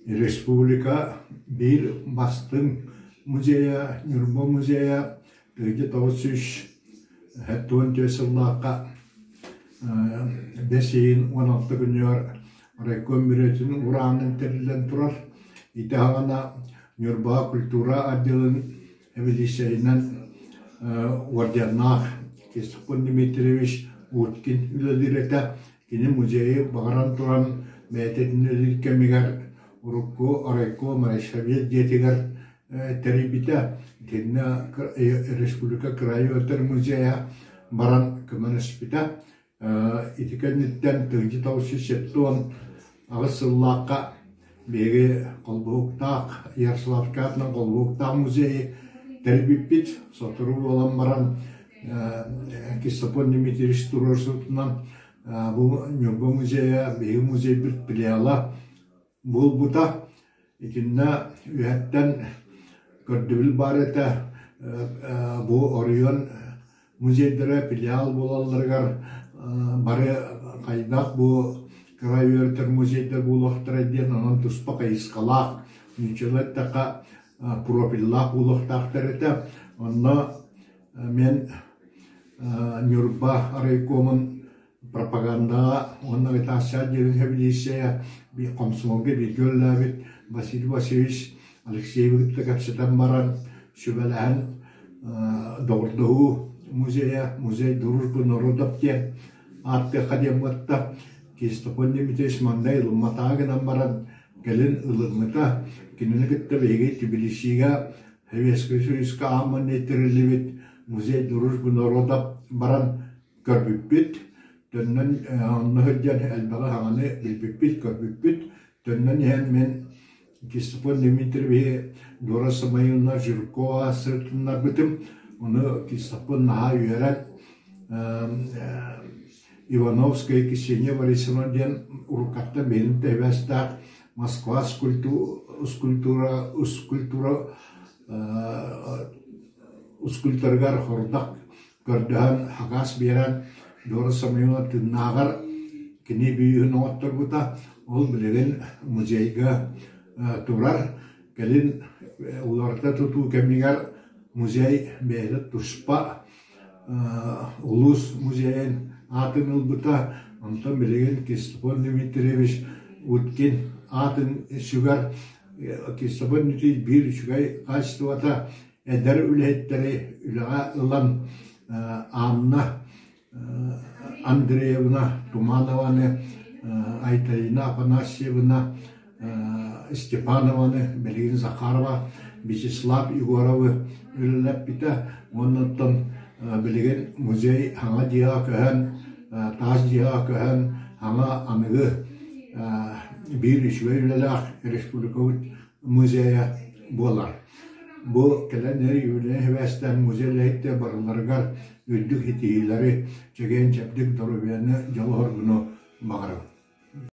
Республика биир бастыҥ музейа, Ньурба музейа 1974 сыллаахха бэс ыйын 16 күнүгэр райком бүрүөтүн ураанын тэриллэн турар. Ити аҕана Ньурба культура отделын эбилииссэйинэн орденнаах Кисикун Дмитриевич Уткин үлэлиир этэ. Кини музейы баҕаран туран бэйэтин үлэлиир кэмигэр урукку райком райсовет дьиэтигэр тэрийбитэ. Итиннэ республика кыраайы үөрэтэр музейа баран көмөлөспүтэ. Ити кэнниттэн тыһыынча 978 сыллаахха биһиги холбоһуктаах Ярославскай аатынан холбоһуктаах музейы тэрийбиппит. Сотору буолан баран Кистофор Дмитриевич туруорсубутунан бу Ньурба музейа биһиги музейбыт филиала буолбута. Итиннэ үөһэттэн көрдөбүл баар этэ, бу оройуон музейдара филиал буолалларыгар бары хайдах бу кыра үөрэтэр музейдар буолуохтара диэн онон туспа хайысхалаах, нууччалыы эттэххэ профиллаах буолуохтаахтар этэ. Онно мен Ньурба райкомун пропагандаҕа уонна агитация диэн эбилииссийэ комсомолга бииргэ үлэлээбит Василий Васильевич Алексеевы кытта кэпсэтэн баран сүбэлэһэн доҕордоһуу музейа музей дружбы народов диэн ааттыахха диэн буотта Кистофон Дмитриевич маҥнай ылымматаҕа гынан баран кэлин ылыммыта. Кинини кытта биһиги Тбилисигэ Советскай Союзка аан маҥнай тэриллибит музей дружбы народов баран көрбүппүт, төннөн онно сылдьан элбэҕи саҥаны билбиппит, көрбүппүт. Төннөн иһэн мин Кистофор Дмитриевиһи Дора Самойловна Жиркова сырытыннарбытым. Ону Кистофор наһаа үөрэн Ивановская Ксения Борисовна диэн уруккаттан бэйэм тэбэстээх Москва скульптура скульптура скульпторыгар хордах көрдөһөн хакаас биэрэн Дора Самойлова тыыннааҕар кини бүүһүн оҥотторбута. Ол билигин музейга турар. Кэлин уларыта тутуу кэмигэр музей бэйэтэ туспа улуус музейын аатын ылбыта. Онтон билигин Кистофор Дмитриевич Уткин аатын сүгэр. Кистофор Дмитриевич биир үчүгэй хаачыстыбата эдэр үлэһиттэри үлэҕэ ылан Анна Андреевна Туманованы, Айталина Афанасьевна Степанованы, билигин Захарова, Вячеслав Егоровы үлэлэппитэ. Уонна оттон билигин музей саҥа дьиэҕэ көһөн, таас дьиэҕэ көһөн, саҥа аныгы биир үчүгэй үлэлээх республикабыт музейа буолар. Бу кэлэн иһэр юбилейнай сибээстээн музей үлэһиттэрэ барыларыгар үрдүк ситиһиилэри, чэгиэн-чэбдик доруобуйаны, дьолу-соргуну баҕарабыт.